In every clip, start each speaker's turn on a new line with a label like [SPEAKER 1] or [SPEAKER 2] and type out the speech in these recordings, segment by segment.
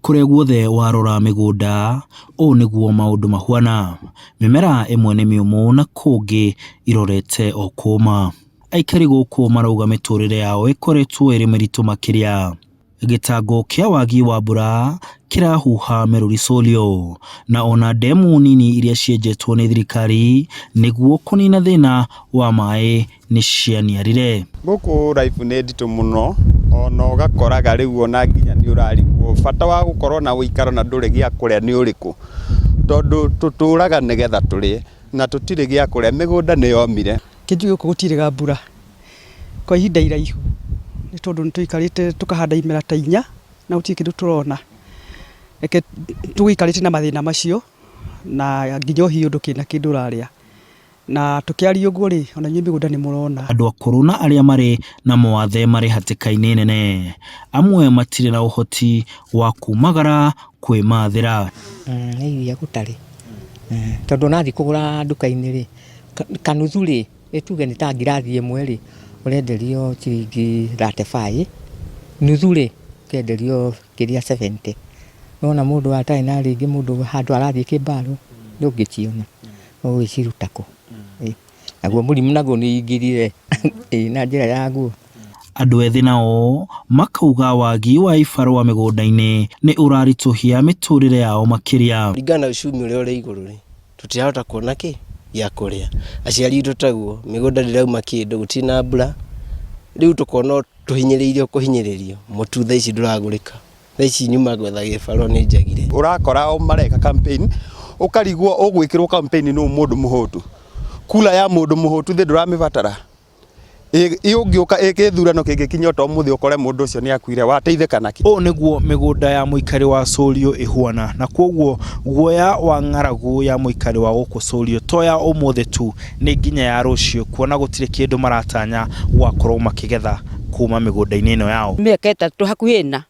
[SPEAKER 1] Kũrĩa guothe warora mĩgũnda, ũũ nĩguo maũndũ mahuana. Mĩmera ĩmwe nĩ mĩũmũ na kũngĩ irorete o kũma. Aikari gũkũ marauga mĩtũrĩre yao ĩkoretwo ĩrĩ mĩritũ makĩria. Gĩtango kĩa wagi wa mbura kĩrahuha mĩrũri Solio, na ona ndemu nini iria cienjetwo nĩ thirikari nĩguo kũnina thĩna wa maĩ nĩ cianiarire.
[SPEAKER 2] Gũkũ life nĩ nditũ mũno, ona ũgakoraga rĩu ona nginya nĩ ũrarigwo bata wa gũkorwo na ũikaro na ndũrĩ gĩa kũrĩa nĩ ũrĩkũ, tondũ tũtũraga nĩgetha tũrĩe na tũtirĩ gĩa kũrĩa, mĩgũnda nĩ yomire.
[SPEAKER 3] Kĩnjũĩ gũkũ gũtirĩ mbura kwa ihinda iraihu nĩ tondũ nĩ tũikarĩte tũkahanda imera ta inya na gũtirĩ kĩndũ tũrona. Reke tũgĩikarĩte na mathĩna macio na nginya ũhiũ ndũkĩrĩ na kĩndũ ũrarĩa. Na tũkĩaria ũguo rĩ, ona inyuĩ mĩgũnda nĩ mũrona.
[SPEAKER 1] Andũ akũrũ na arĩa marĩ na mawathe marĩ hatĩka-inĩ nene. Amwe matirĩ na ũhoti wa kumagara kwĩmathĩra.
[SPEAKER 4] Nĩ iria gũtarĩ, tondũ ona wathiĩ kũgũra nduka-inĩ rĩ, kanuthu rĩ, nĩ tuge nĩ ta ngirathi ĩmwe rĩ, ũrenderio ciringi 35, nuthu rĩ, ũkenderio kĩrĩa 70. Nĩwona mũndũ atarĩ na rĩngĩ mũndũ handũ arathiĩ kĩmbaro, ndũngĩciona. Ũgũgĩciruta kũ? Naguo mũrimũ naguo nĩ ũingĩrire na njĩra yaguo.
[SPEAKER 1] Andũ ethĩ nao makauga wagi wa ibarũa mĩgũnda-inĩ nĩ ũraritũhia mĩtũrĩre yao makĩria.
[SPEAKER 5] Kũringana na uchumi ũrĩa ũrĩ igũrũ rĩ, tũtirahota kuona kĩ gĩa kũrĩa. Aciari aitũ taguo, mĩgũnda ndĩrauma kĩndũ, gũtirĩ na mbura, rĩu tũkona tũhinyĩrĩirio kũhinyĩrĩrio, mũtu thaa ici ndũragũrĩka. Thaa ici nyuma gwetha gĩbarũa nĩ njagire.
[SPEAKER 2] Ũrakora o mareka campaign, ũkarigwo ũgwĩkĩrwo campaign nũ mũndũ mũhũtu. Kura ya mũndũ mũhũtu thĩ ndũramĩbatara? Ĩ ũngĩũka ĩ gĩthurano kĩngĩkinya o ta ũmũthĩ ũkore mũndũ ũcio nĩ akuire, wateithĩka nakĩ?
[SPEAKER 1] Ũũ nĩguo mĩgũnda ya mũikari wa Sũriũ ĩhuana, na kwoguo guoya wa ng'aragu ya mũikari wa gũkũ Sũriũ to ya ũmũthĩ tu, nĩ nginya ya rũciũ, kuona gũtirĩ kĩndũ maratanya gũgakorwo makĩgetha kuma mĩgũnda-inĩ ĩno yao.
[SPEAKER 6] Mĩaka ĩtatũ hakuhĩ ĩna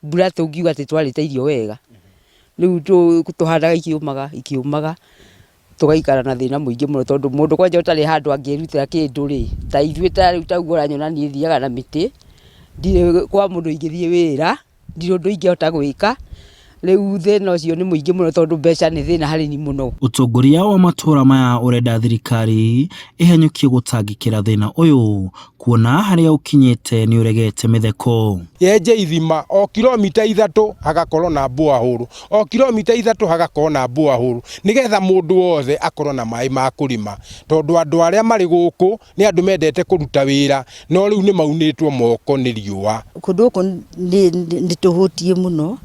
[SPEAKER 6] mbura tũngiuga atĩ twarĩte irio wega, rĩu tũhandaga ikĩũmaga ikĩũmaga, tũgaikara na thĩna mũingĩ mũno tondũ mũndũ kwanja ũtarĩ handũ angĩrutĩra kĩndũ rĩ, ta ithuĩ ta rĩu ta ũguo ũranyona niĩ thiaga na mĩtĩ, ndirĩ kwa mũndũ ingĩthiĩ wĩra. Ndirĩ ũndũ ingĩhota gwĩka, rĩu thĩna ũcio nĩ mũingĩ mũno tondũ mbeca nĩ thĩna harĩ niĩ mũno.
[SPEAKER 1] Ũtongoria wa matũra maya ũrenda thirikari ĩhanyũkie gũtangĩkĩra thĩna ũyũ kuona harĩa ũkinyĩte nĩũregete mĩtheko.
[SPEAKER 7] Yenje ithima o kilomita ithatũ hagakorwo na borehole, o kilomita ithatũ hagakorwo na borehole, nĩgetha mũndũ wothe akorwo na maĩ ma kũrĩma, tondũ andũ arĩa marĩ gũkũ Nĩ andũ mendete kũruta wĩra, no rĩu nĩ maunĩtwo moko nĩ riũa.
[SPEAKER 8] Kũndũ gũkũ nĩ tũhũtiĩ mũno,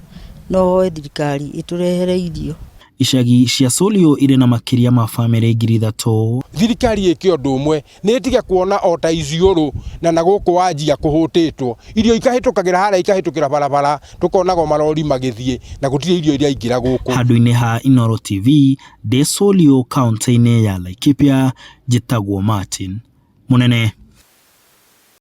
[SPEAKER 8] no hoe thirikari ĩtũrehere irio.
[SPEAKER 1] Icagi cia Solio irĩ na makĩria ma famĩlĩ 3000.
[SPEAKER 7] Thirikari ĩke ũndũ ũmwe, nĩ ĩtige kuona o ta Isiolo na na gũkũ Wajir kũhũtĩtwo, irio ikahĩtũkagĩra harĩa ikahĩtũkĩra barabara, tũkonaga o marori magĩthiĩ na gũtirĩ irio iraingĩra gũkũ.
[SPEAKER 1] Handũ-inĩ ha Inooro TV, ndĩ Solio kauntĩ-inĩ ya Laikipia, njĩtagwo Martin Mũnene.